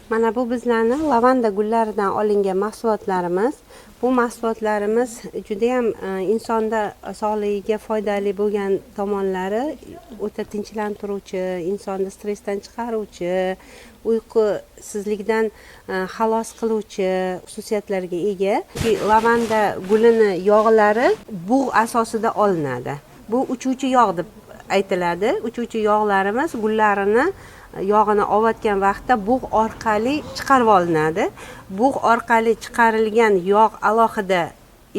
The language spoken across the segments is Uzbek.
Mana bu bizlarni lavanda gullaridan olingan mahsulotlarimiz. Bu mahsulotlarimiz judayam insonda sog'ligiga foydali bo'lgan tomonlari o'ta tinchlantiruvchi, insonni stressdan chiqaruvchi, uyqusizlikdan xalos qiluvchi xususiyatlarga ega. Chunki lavanda gulini yog'lari bug' asosida olinadi. Bu uchuvchi yog' deb aytiladi. Uchuvchi yog'larimiz gullarini yog'ini olayotgan vaqtda bug' orqali chiqarib olinadi. Bug' orqali chiqarilgan yog' alohida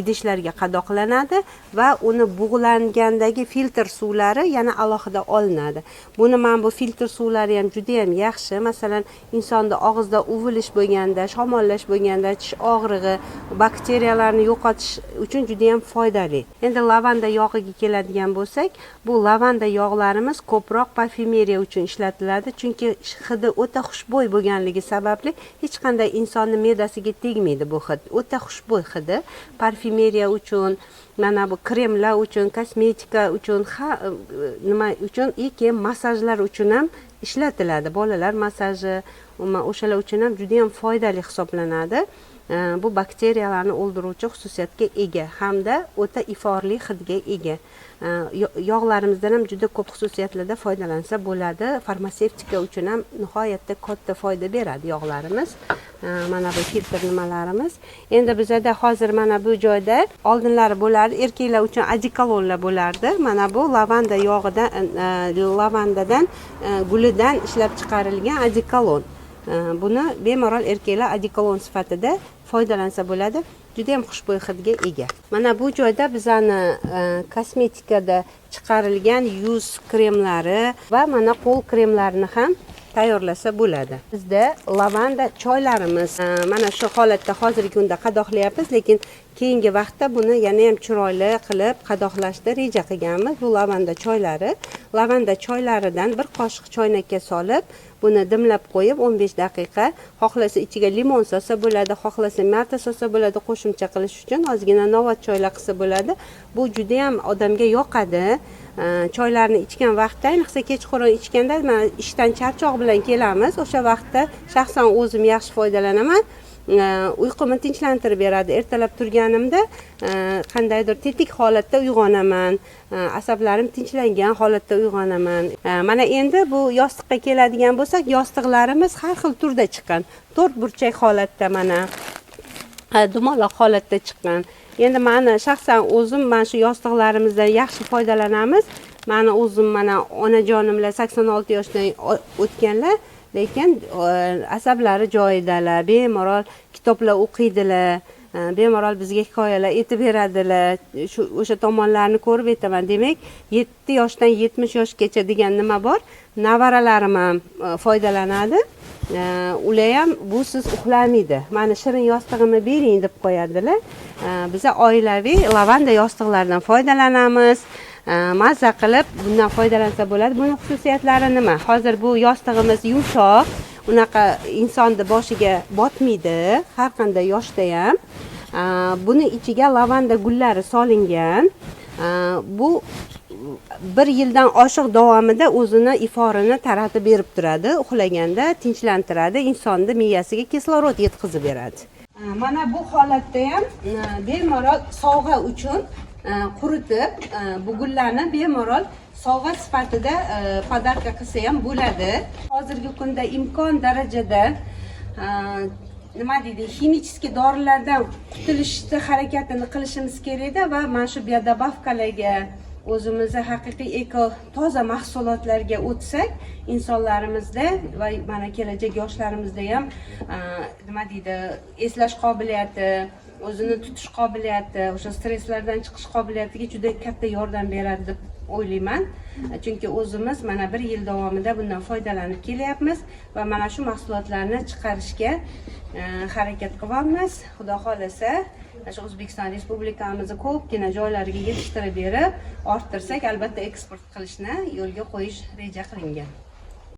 idishlarga qadoqlanadi va uni bug'langandagi filtr suvlari yana alohida olinadi. Buni mana bu filtr suvlari ham juda ham yaxshi. Masalan, insonda og'izda uvilish bo'lganda, shamollash bo'lganda, tish og'rig'i, bakteriyalarni yo'qotish uchun juda ham foydali. Endi lavanda yog'iga keladigan bo'lsak, bu lavanda yog'larimiz ko'proq parfyumeriya uchun ishlatiladi, chunki hidi o'ta xushbo'y bo'lganligi sababli hech qanday insonni me'dasiga tegmaydi bu hid. O'ta xushbo'y hidi. Parfyumeriya uchun, mana bu kremlar uchun, kosmetika uchun, ha, nima uchun, и keyin massajlar uchun ham ishlatiladi. Bolalar massaji, umuman o'shalar uchun ham juda ham foydali hisoblanadi. Bu bakteriyalarni o'ldiruvchi xususiyatga ega hamda o'ta iforli hidga ega. Yog'larimizdan ham juda ko'p xususiyatlarda foydalansa bo'ladi. Farmatsevtika uchun ham nihoyatda katta foyda beradi yog'larimiz. Mana bu filtr nimalarimiz. Endi bizada hozir mana bu joyda oldinlari bo'lardi, erkaklar uchun odekolonlar bo'lardi. Mana bu lavanda yog'idan, lavandadan, gulidan ishlab chiqarilgan odekolon. Buni bemalol erkaklar odekolon sifatida foydalansa bo'ladi. Juda ham xushbo'y hidga ega. Mana bu joyda bizani kosmetikada chiqarilgan yuz kremlari va mana qo'l kremlarini ham tayyorlasa bo'ladi. Bizda lavanda choylarimiz mana shu holatda hozirgi kunda qadoqlayapmiz, lekin keyingi vaqtda buni yana ham chiroyli qilib qadoqlashni reja qilganmiz. Bu lavanda choylari. Lavanda choylaridan bir qoshiq choynakka solib, buni dimlab qo'yib 15 daqiqa, xohlasa ichiga limon solsa bo'ladi, xohlasa мята solsa bo'ladi, qo'shimcha qilish uchun ozgina novot choylar qilsa bo'ladi. Bu juda ham odamga yoqadi. Choylarni ichgan vaqtda, ayniqsa kechqurun ichganda, mana ishdan charchoq bilan kelamiz, o'sha vaqtda shaxsan o'zim yaxshi foydalanaman. Uyqumni tinchlantirib beradi. Ertalab turganimda qandaydir tetik holatda uyg'onaman, asablarim tinchlangan holatda uyg'onaman. Mana endi bu yostiqqa keladigan bo'lsak, yostiqlarimiz har xil turda chiqqan. To'rt burchak holatda, mana dumaloq holatda chiqqan. Endi mani shaxsan o'zim mana shu yostiqlarimizdan yaxshi foydalanamiz. Mani o'zim mana onajonimlar 86 yoshdan o'tganlar, lekin asablari joyidalar, bemalol kitoblar o'qiydilar, bemalol bizga hikoyalar aytib beradilar. Shu o'sha tomonlarini ko'rib aytaman. Demak, 7 yoshdan 70 yoshgacha degan nima bor, nevaralarim ham foydalanadi. Ular ham busiz uxlamaydi. "Mani shirin yostig'imni bering", deb qo'yadilar. Biza oilaviy lavanda yostiqlardan foydalanamiz. Mazza qilib bundan foydalansa bo'ladi. Buni xususiyatlari nima? Hozir bu yostig'imiz yumshoq, unaqa insonni boshiga botmaydi, har qanday yoshda ham. Buni ichiga lavanda gullari solingan. Bu bir yildan oshiq davomida o'zini iforini taratib berib turadi, uxlaganda tinchlantiradi, insonni miyasiga kislorod yetkazib beradi. Mana bu holatda ham bemalol sovg'a uchun quritib, bu gullarni bemalol sovg'a sifatida подарка qilsa ham bo'ladi. Hozirgi kunda imkon darajada nima deydi, химический dorilardan qutulishni harakatini qilishimiz kerakda va mana shu биодобавка larga, o'zimizni haqiqiy eko toza mahsulotlarga o'tsak, insonlarimizda va mana kelajak yoshlarimizda ham nima deydi, eslash qobiliyati, o'zini tutish qobiliyati, o'sha stresslardan chiqish qobiliyatiga juda katta yordam beradi deb o'ylayman. Chunki o'zimiz mana bir yil davomida bundan foydalanib kelyapmiz va mana shu mahsulotlarni chiqarishga harakat qilyapmiz. Xudo xohlasa, mana shu O'zbekiston Respublikamizni ko'pgina joylariga yetishtirib berib, orttirsak, albatta eksport qilishni yo'lga qo'yish reja qilingan.